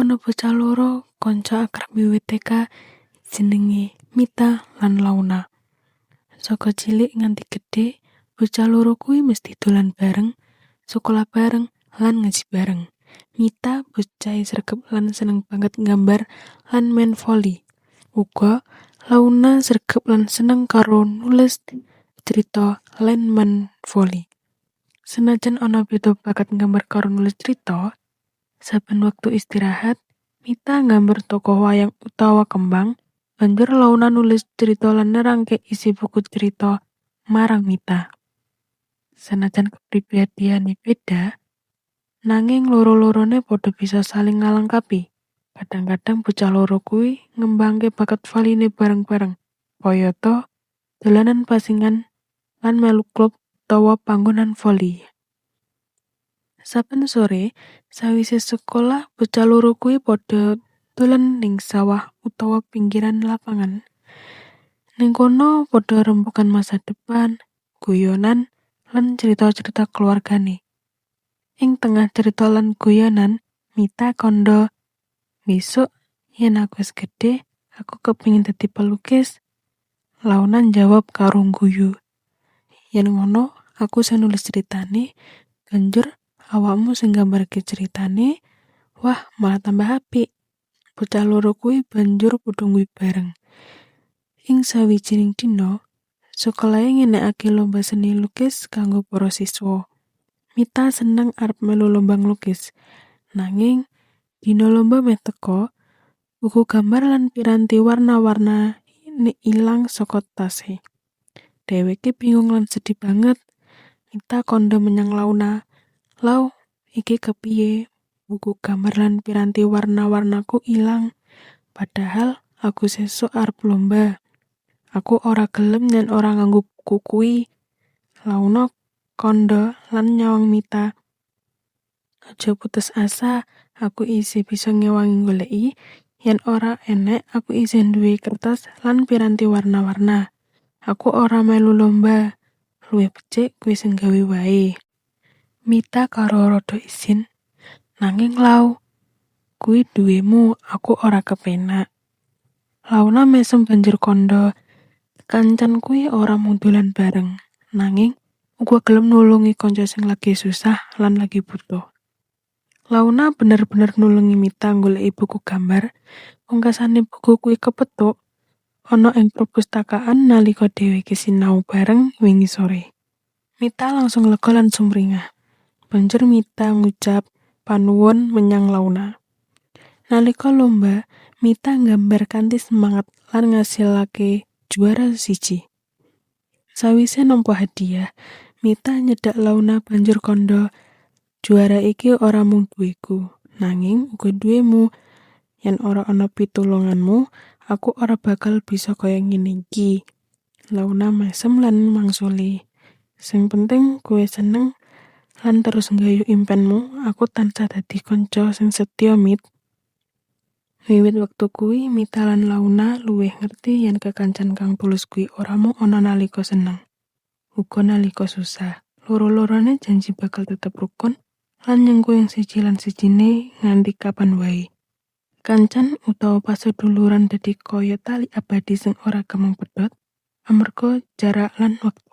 Ana bocah loro kanca akrab wiwit TK jenenge Mita lan Launa. Saka cilik nganti gedhe, bocah loro kuwi mesti dolan bareng, sekolah bareng, lan ngaji bareng. Mita bocahe sregep lan seneng banget nggambar lan main voli. Uga Launa sregep lan seneng karo nulis crita lan main voli. Senajan ana beda bakat nggambar karo nulis crita, saben wektu istirahat, Mita nggambar tokoh wayang utawa kembang, banjur Launa nulis crita lan nerangke isi buku crita marang Mita. Senajan kepribadiane beda, nanging loro-lorone padha bisa saling ngalengkapi. Kadang-kadang bocah loro kuwi ngembangke bakat voline bareng-bareng, kayata dolanan pasingan lan melu klub utawa panggonan voli. Saben sore, sawise sekolah bocah loro kuwi padha dolan ning sawah utawa pinggiran lapangan. Ning kono padha rembugan masa depan, guyonan, lan cerita-cerita keluargane. Ing tengah cerita lan guyonan, Mita kandha, "Besok yen aku wis gedhe, aku kepengin dadi pelukis." Launa njawab karo ngguyu, "Yen ngono, aku sing nulis critane, banjur awakmu sing nggambarke critane, wah malah tambah apik." Bocah loro kuwi banjur padha ngguyu bareng. Ing sawijining dina, sekolahe ngenekake lomba seni lukis kanggo para siswa. Mita seneng arep melu lomba nglukis. Nanging, dina lomba meh teka, buku gambar lan piranti warna-warnane ilang saka tase. Dheweke bingung lan sedih banget. Mita kandha menyang Launa, "Lau, iki kepiye? Buku gambar lan piranti warna-warnaku ilang. Padahal aku sesuk arep lomba. Aku ora gelem yen ora nganggo buku kuwi." Launa kandha lan nyawang Mita, "Aja putus asa, aku isih bisa ngewangi nggoleki. Yen ora enek, aku isih duwe kertas lan piranti warna-warna. Aku ora melu lomba. Luwih becik kowe sing gawe wae." Mita karo rada isin, "Nanging Lau, kuwi duwemu, aku ora kepenak." Launa mesem banjur kandha, "Kancan kuwi ora mung dolan bareng, nanging uga gelem nulungi kanca sing lagi susah lan lagi butuh." Launa bener-bener nulungi Mita nggoleki buku gambar. Pungkasane buku kuwi kepethuk ana ing perpustakaan nalika dheweke sinau bareng wingi sore. Mita langsung lega lan sumringah. Banjur Mita ngucap panuwun menyang Launa. Nalika lomba, Mita nggambar kanthi semangat lan ngasilake juara siji. Sawise nampa hadiah, Mita nyedhak Launa banjur kandha, "Juara iki ora mung duweku, nanging uga duwemu. Yen ora ana pitulunganmu, aku ora bakal bisa kaya ngene iki." Launa mesem lan mangsuli, "Sing penting kowe seneng lan terus nggayuh impenmu, aku tansah dadi kanca sing setya, Mit." Wiwit wektu kuwi, Mita lan Launa luwih ngerti yen kekancan kang tulus kuwi ora mung ana nalika seneng, uga nalika susah. Loro-lorone janji bakal tetep rukun lan nyengkuyung siji lan sijine nganti kapan wae. Kancan utawa paseduluran dadi kaya tali abadi sing ora gampang pedhot amarga jarak lan wektu.